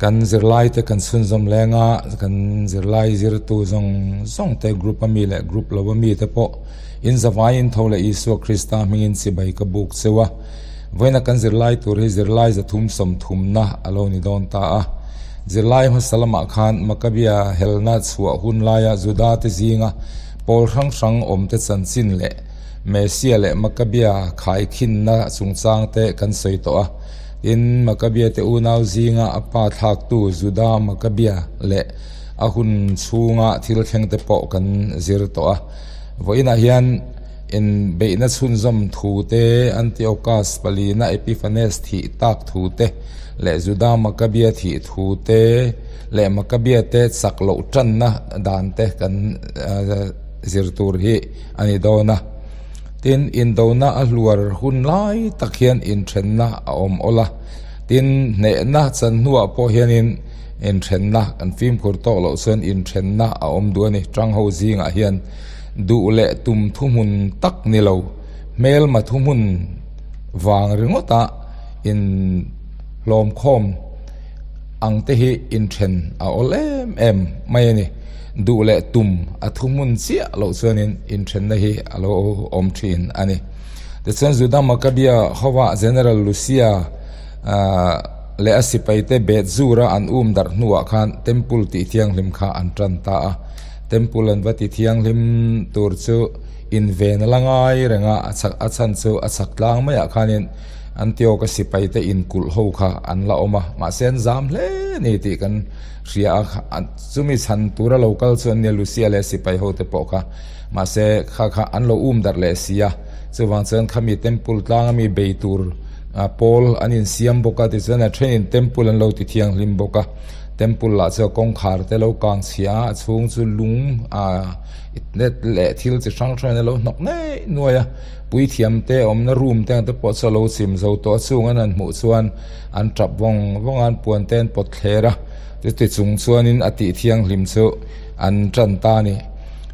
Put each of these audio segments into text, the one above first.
Kan zirlai te kan chhunzawm leng a, kan zirlai zirtu zawng zawng te group a mi leh group lo a mi te pawh in zavaiin tho leh Isua Krista hmingin chibai ka buk cheu a. Vawiina kan zirlai tur hi zirlai zathum sawmthumna a lo ni dawn ta a. Zirlai hmasa lamah khan Makabia helna chhuah hun laia Juda te zinga pawl hrang hrang awmte chanchin leh Messia leh Makabia khaikhinna chungchang te kan sawi tawh a. Tin, Makabia te unau zinga a pa thlaktu Juda Makabia leh a hun chhunga thil thleng te pawh kan zir tawh a. Vawiinah hian inbeihna chhunzawm thu te, Antiochus palina Epiphanes thih tak thu te leh Juda Makabia thih thu te leh Makabia te chak loh tanna dan te kan zir tur hi a ni dawn a. Tin, indona a hluar hun lai tak hian inthenna a awm awl a. Tin, hnehna chan hnuah pawh hianin inthenna kan fimkhur tawk loh chuan inthenna a awm duh a ni. Tangho zingah hian duh leh tum thuhmun tak ni lo, hmelma thuhmun vang ringawta inhlawmkhawm ang te hi inthen a awl em em mai a ni. Duh leh tum a thuhmun chiah loh chuanin inthenna hi a lo awm thin a ni. Tichuan Juda Maccabea hova General Lucia leh a sipaite Beth Zur-a an um darh hnuah khan Temple tih thianghlim kha an tan ta a. Temple an va ti thianghlim tur chu inven a la ngai reng a, a chhan chu a chhak tlang maiah khanin Antioch-a sipaite inkulh ho kha an la awm a, mahse an zam hle a ni tih kan hria a. Chumi chhan tura lo kal chuan nia Lucia leh sipai ho te pawh kha mahse kha kha an lo um darh leh si a, chuvang chuan khami temple tlang ami bei tur pawl an insiam bawk a, tichuan a thenin temple an lo ti thianghlim bawk a, temple lah chu a kawngkhar te lo kang chhia a, a chhung chu lung net leh thil chi hrang hrang in a lo hnawk nei nuai a, puithiam te awmna room te ang te pawh chu a lo chim zo tawh a, chung an han hmuh chuan an tap vawng vawng a, an puan te an pawt thler a. Chuti chung chuanin a tih thianghlim chu an tan ta a ni.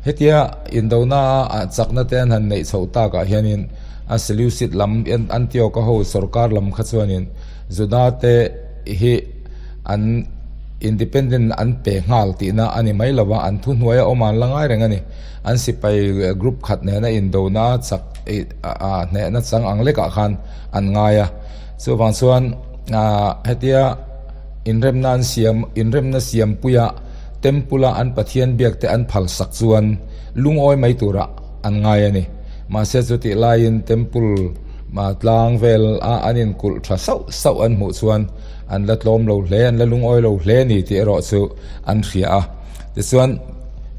Hetia indona a chakna te an han neih chhoh takah hianin a Seleucid lam Antioch-a ho sorkar lam kha chuanin Juda te hi an independent an pe nghal tihna a ni mai lo va, an thuhnuaia awm an la ngai reng a ni. An sipai group khat nena indona chak hnehna chang ang lekah khan an ngai a. Chuvang chuan hetia. Inremna an siam, inremna siampuia Temple-a an Pathian biakte an phalsak chuan lungawi mai turah an ngai a ni. Mahse chutih laiin Temple tlang vel a an inkulh tha sauh sauh an hmuh chuan an la tlawm lo hle, an la lungawi lo hle a ni tih erawh chu an hria a. Tichuan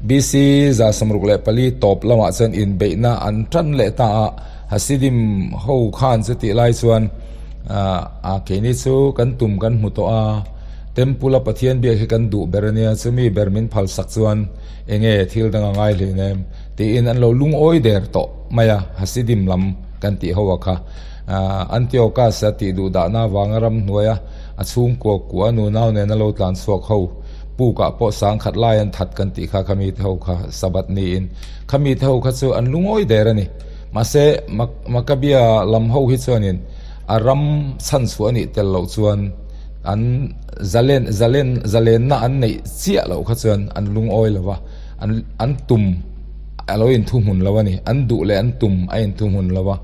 BC 164 tawp lamah chuan inbeihna an tan leh ta a, Hasidim ho khan chutih lai chuan A keini chu kan tum kan hmu tawh a, Temple a Pathian biak hi kan duh ber ania, chumi ber min phalsak chuan enge thil dang a ngai hlei nem tiin an lo lungawi der tawh mai a, Hasidim lam kan tih ho a kha. Antiochus a tih duh dahna avanga ramhnuaia a chhungkua kua nunau nena lo tlan chhuak ho pukah pawh sangkhat lai an that kan tih kha khami te ho kha Sabbath niin khami te ho kha chu an lungawi der a ni. Mahse Maccabea lam ho hi chuanin a ram chhan chhuah a nih tel loh chuan an zalen zalen zalenna an neih chiah loh kha chuan an lungawi lo va, an an tum a lo inthuhmun lo a ni. An duh leh an tum a inthuhmun lo va,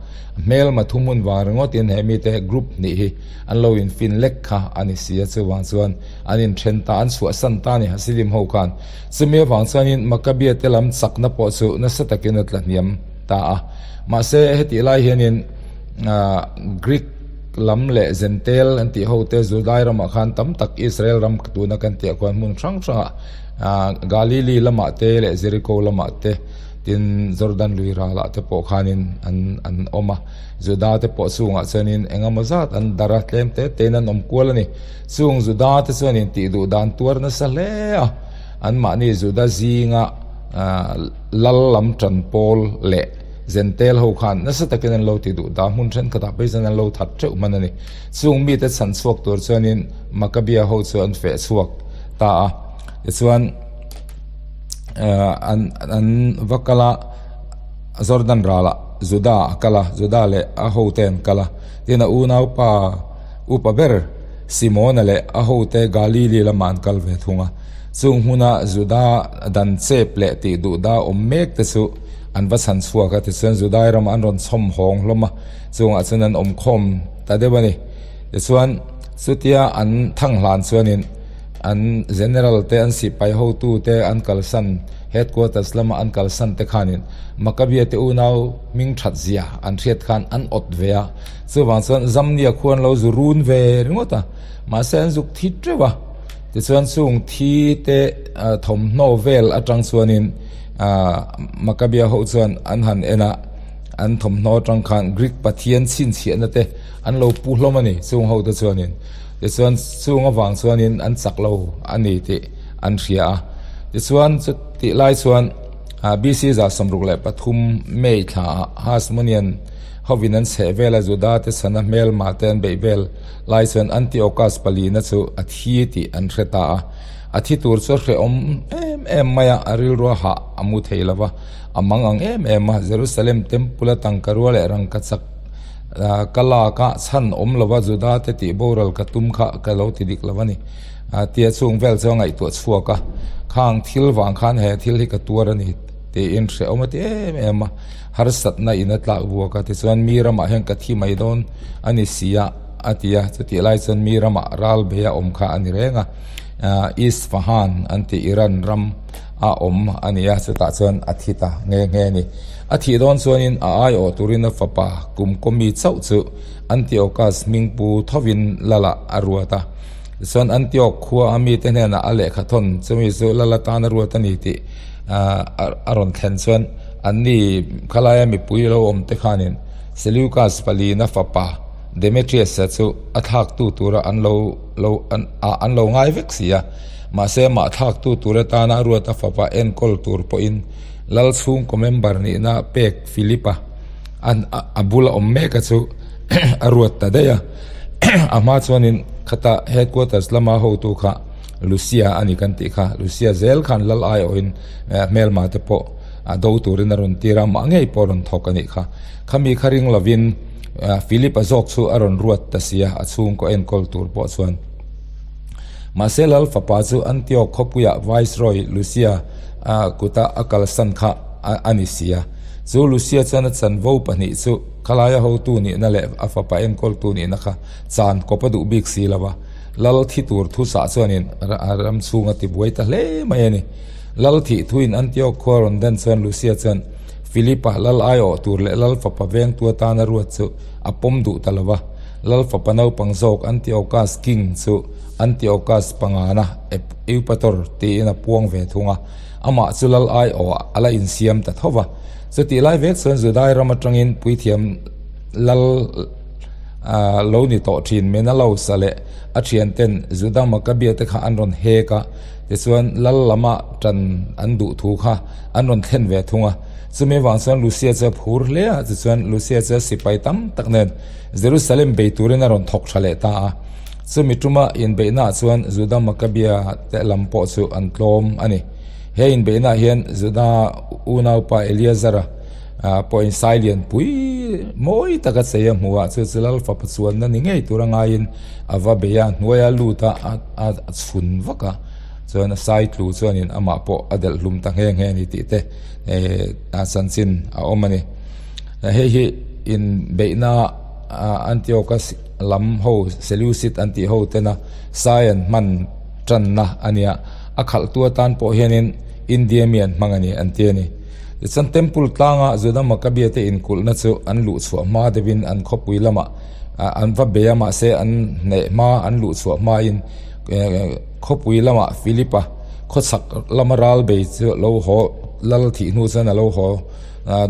hmelma thuhmun vang ringawtin he mite group hnih hi an lo infin lek kha a ni si a, chuvang chuan an inthen ta, an chhuahsan ta a ni Hasidim ho khan. Chumi avang chuanin Maccabea te lam chakna pawh chu nasa takin a tla hniam ta a. Mahse hetih lai hianin Greek lam leh Zentel an tih ho te Judai ramah khan tam tak Israel ram tuna kan tih ah khuan hmun hrang hrangah Galili lamah te leh Jericho lamah te tin Jordan lui ralah te pawh khanin an an awm a. Juda te pawh chungah chuanin engemaw zat an dar a, tlem te tein an awm kual a ni. Chung Juda te chuanin tih duh dan tuar nasa hle a, anmahni Juda zinga lal lam tan pawl leh Zentel ho khan nasa takin an lo ti duh ta, hmun thenkhatah phei chuan an lo that teuh hman a ni. Chung mite chhan chhuak tur chuanin Maccabea ho chu an feh chhuak ta a, tichuan an an va kal a, Jordan ralah Juda a kal a, Juda leh a hote an kal a, tin a unaupa upa ber. Simona leh a hote Galili lamah an kal ve thung a. Chung hmuna Juda dan chep leh tih duhda awm mek te chu an va chhan chhuak a, tichuan Judai ramah an rawn chhawm hawng hlawm a, chungah chuan an awm khawm ta deuh a ni. Tichuan chutia an thang hlan chuanin an general te an sipai hotu te an kalsan headquarters lama an kalsan te khanin Maccabea te unau hming that zia an hriat khan an awt ve a, chuvang chuan Zamnia khu an lo zu run ve ringawt a, mahse an zuk thi teuh a. Tichuan chung thi te thawmhnaw vel atang chuanin Maccabea ho chuan an han en a, an thawmhnaw atang khan Greek pathian chhinchhiahna te an lo pu hlawm a ni chung ho te chuanin. Tichuan chung avang chuanin an chak lo a ni tih an hria a. Tichuan chutih lai chuan BC 63 May thlaah Hasmonean hovin an chheh vel a Juda te chhana hmelma te an beih vel Lai chuan Antiochus palina chu a thi tih an hre ta a, a thi tur chu a hrehawm em em mai a, a rilru a hah a mu thei lo va, a mang ang em em a, Jerusalem Temple a tangka rua leh rangka chak ka lak a, chhan awm lo va Juda te tih boral ka tum kha ka lo ti dik lo a ni tia chung vel chu a ngaihtuah chhuak a, khang thil vang khan he thil hi ka tuar a ni tiin hrehawm a ti em em a. Harsatna in a tlak vuak a, tichuan mi ramah hian ka thi mai dawn a ni si a, a ti a. Chutih lai chuan mi ramah ral bei a awm kha a ni reng a, Isfahan an tih Iran ram a awm a ni a, chutah chuan a thi ta nghe nghe a ni. A thih dawn chuanin a aiawh turin a fapa kum kawmi chauh chu Antiochus hmingpu thovin Lala a ruat a. Tichuan Antioch khua a mite hnenah a lehkha thawn chumi chu Lala tan a ruat a ni tih a rawn thlen chuan Anni khalaia mipui lo awm te khanin Seleucus palina fapa Demetrius-a chu a thlaktu tura an lo lo ah an lo ngai vek si a. Mahse amah thlaktu tur atana a ruat a fapa enkawl tur pawhin lal chhungkaw member nihna pek Philip-a an a bula awm mek a chu a ruat ta daih a. A hma chuanin khata headquarters lama hotu kha Lucia a ni kan tih kha. Lucia zel khan lal aiawhin hmelma te pawh a do turin a rawn tir a, mah ngei pawh a rawn thawk a nih kha. Khami kha ring lovin Philip a zawk chu a rawn ruat ta si a, a chhungkaw enkawl tur pawh chuan. Mahse lal fapa chu Antioch khawpuiah Viceroy Lucia kuta a kalsan kha a ni si a. Chu Lucia chuan a chanvo pahnih chu khalaia hotu nihna leh a fapa enkawltu nihna kha chan kawp a duh bik si lo va, lal thi tur thusah chuanin ram chhung a tibuai ta hle mai a ni. Lal thih thuin Antioch khua rawn den chuan Lucia chuan Philipa lal aiawh tur leh lal fapa vengtu atana ruat chu a pawm duh ta lo va. Lal fapa naupang zawk Antiochus King chu Antiochus pangana Eupator tiin a puang ve thung a, amah chu lal aiawhah a la insiam ta tho va. Chutih lai vek chuan Judai ram atangin puithiam lal lo ni tawh thin Menelaus-a leh a thianten Juda Maccabea te kha an rawn hek a. Tichuan, lal lama tan an duh thu kha an rawn thlen ve thung a. Chumi avang chuan Lucia chu a phur hle a, tichuan Lucia chu sipai tam tak nen Jerusalem bei turin a rawn thawk tha leh ta a. Chumi tuma inbeihnaah chuan Juda Maccabea te lam pawh chu an tlawm a ni. He inbeihnaah hian Juda unaupa Eleazara pawhin sai lian pui mawi taka chei a hmu a, chu chu lal fapa chuanna ni ngei tura ngaiin a va bei a, hnuaia lut a a chhun vak a, chuan a sai tlu chuanin amah pawh a delh hlum ta nghe nghe a ni tih te a chanchin a awm a ni. Hei hi inbeihna Antiochus lam ho Seleucid an tih ho tena sai an hman tanna a nia, a khalhtu atan pawh hianin India mi an hmang a ni an ti a ni. Tichuan Temple tlanga Juda Maccabea te inkulhna chu an luh chhuah hma deuhin an khawpui lamah an va bei a, mahse an hneh hma an luh chhuah hmain khawpui lamah Philip-a khawchhak lama ral bei chu lo haw lal thih hnu chuan a lo haw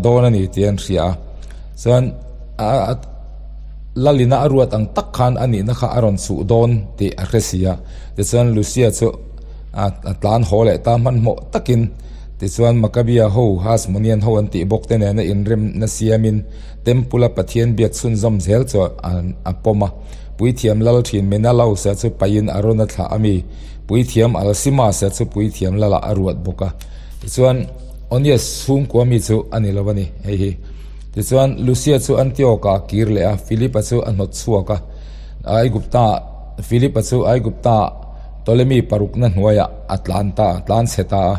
dawn a ni tih an hria a. Chuan lalina a ruat ang tak khan a nihna kha a rawn chhuh dawn tih a hre si a. Tichuan Lucia chu a tlan haw leh ta hmanhmawh takin tichuan Maccabea ho Hasmonean ho an tih bawk te nena inremna siamin Temple a Pathian biak chhunzawm zel chu a pawm a. Puithiam lal thin Menelaus-a chu pain a rawn a thlah a mi. Puithiam Alcimas-a chu puithiam lalah a ruat bawk a. Tichuan, Onias chhungkua mi chu a ni lo a ni, hei hi. Tichuan, Lucia chu Antioch-ah a kir leh a, Philip-a chu a hnawt chhuak a. Aigupta-ah. Philip-a chu Aigupta Ptolemy parukna hnuaiah a tlan ta a, tlan chhe ta a.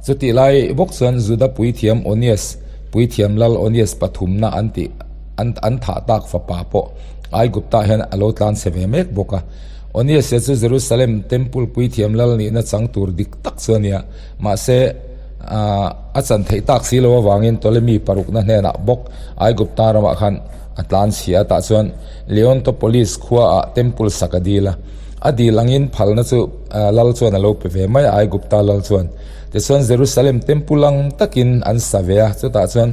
Chutih lai bawk chuan Juda puithiam Onias, puithiam lal Onias pathumna an tih an an thah tak fapa pawh Aigupta hian a lo tlan chhe ve mek bawk a. Onias-a chu Jerusalem Temple puithiam lal nihna chang tur dik tak chu a nia. Mahse, a chan theih tak si lo avangin Ptolemy parukna hnenah bawk Aigupta ramah khan a tlan chhia a, tah chuan Leontopolis khuaah temple sak a dil a. A dil angin phalna chu lal chuan a lo pe ve mai a, Aigupta lal chuan. Tichuan Jerusalem temple ang takin an sa ve a, chutah chuan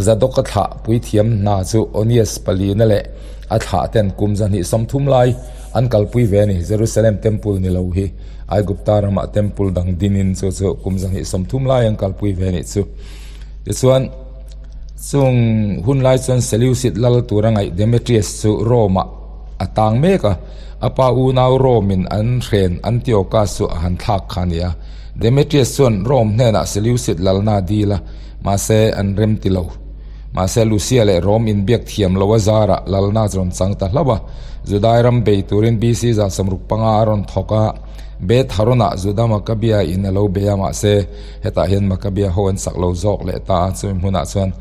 Zadoka thlah puithiam hna chu Onias palina leh a thlah ten kum 130 lai an kalpui ve a ni. Jerusalem temple ni lo hi Aigupta ramah temple dang dinin chu chu kum 130 lai an kalpui ve a nih chu. Tichuan chung hun lai chuan Seleucid lal tura ngaih Demetrius chu Rome-ah a tang mek a, a pa unau Rome-in an hren Antiochus chu a han thlak kha a ni a. Demetrius chuan Rome hnenah Seleucid lalna a dil a, mahse an rem ti lo. Mahse Lucia leh Rome inbiak thiam lo a zarah lalna chu rawn chang ta hlauh a. Judai ram bei turin BC 165 a rawn thawk a, Beth Haronah Juda Maccabea in a lo bei a, mahse hetah hian Maccabea ho an sak lo zawk leh ta a, chumi hmunah chuan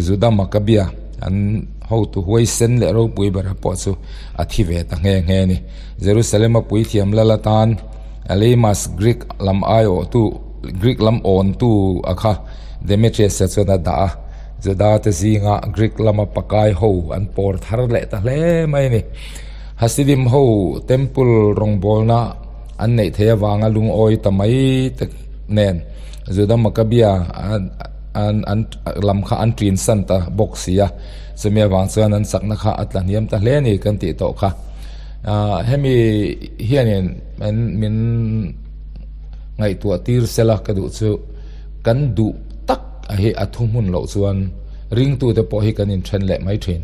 Juda Maccabea an hotu huaisen leh ropui bera pawh chu a thi ve ta nghe nghe a ni. Jerusalem-a puithiam lal atan Elymas Greek lam aiawhtu Greek lam awntu a kha Demetrius-a chuan a dah a, Juda te zinga Greek lama pakai ho an pawr thar leh ta hle mai a ni. Hasidim ho temple rawngbawlna an neih theih avanga lungawi ta mai te nen Juda Maccabea an an lam kha an ṭin san ta bawk si a, chumi avang chuan an chakna kha a tla hniam ta hle a ni kan tih tawh kha. Ahh hemi hianin min min ngaihtuah tir sela ka duh chu kan duh tak a hi a thuhmun loh chuan ringtute pawh hi kan inthen leh mai thin.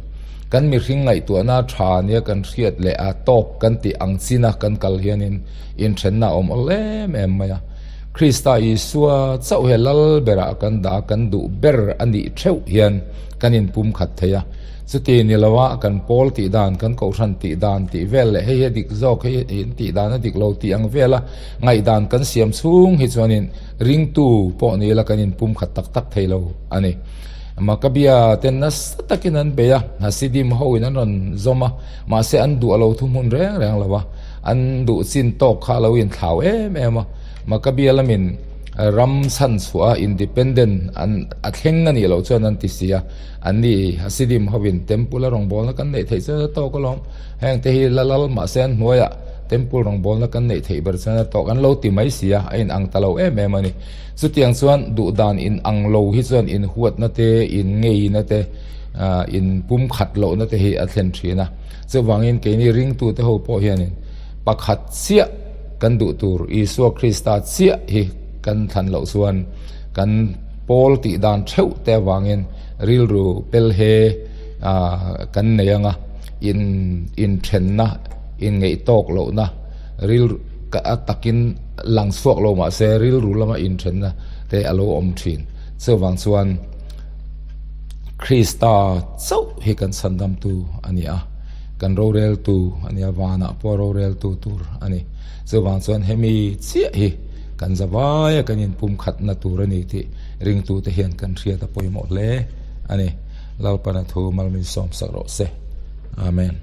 Kan mihring ngaihtuahna tha nia kan hriat leh a tawk kan tih ang china kan kal hianin inthenna a awm awl em em mai a. Krista Isua chauh he lal berah kan dah a, kan duh ber a nih theuh hian kan inpumkhat thei a. Chuti ni loa kan pawl tih dan, kan kohhran tih dan tih vel leh hei hi a dik zawk, hei hi in tih dan a dik lo tih ang vela ngaihdan kan siam chhung hi chuanin ringtu pawh ni ila kan inpumkhat tak tak thei lo a ni. Maccabea ten nasa takin an bei a, Hasidim ho in an rawn zawm a, mahse an duh a lo thu hmun reng reng lo a, an duh chin tawk kha a lo inthlau em em a. Maccabea lamin ram chhan chhuah a independent an a thleng a nih loh chuan an ti si a, an ni Hasidim ho in temple a rawngbawlna kan neih theih chuan a tawk alawm, heng te hi la lal mahse an hnuaiah temple rawngbawlna kan neih theih ber chuan a tawk an lo ti mai si a, a inang ta lo em em a ni. Chutiang chuan duhdan in ang lo hi chuan in huatna te, in ngeina te, in pumkhat lohna te hi a thlen thin a. Chuvangin keini ringtute ho pawh hianin pakhat chiah kan duh tur Isua Krista chiah hi kan thlan loh chuan kan pawl tih dan theuh te avangin rilru pel he kan nei ang a, in inthenna, inngeih tawk lohna rilru a takin lang chhuak lo mah se rilru lama inthenna te a lo awm thin. Chuvang chuan Krista chauh hi kan chhandamtu a ni a, kan roreltu a ni a, vanah pawh roreltu tur a ni. Chuvang chuan hemi chiah hi kan zavaia kan inpumkhatna tur a ni tih ringtute hian kan hriat a pawimawh hle a ni. Lalpana thu malmin sawmsak rawh se. Amen.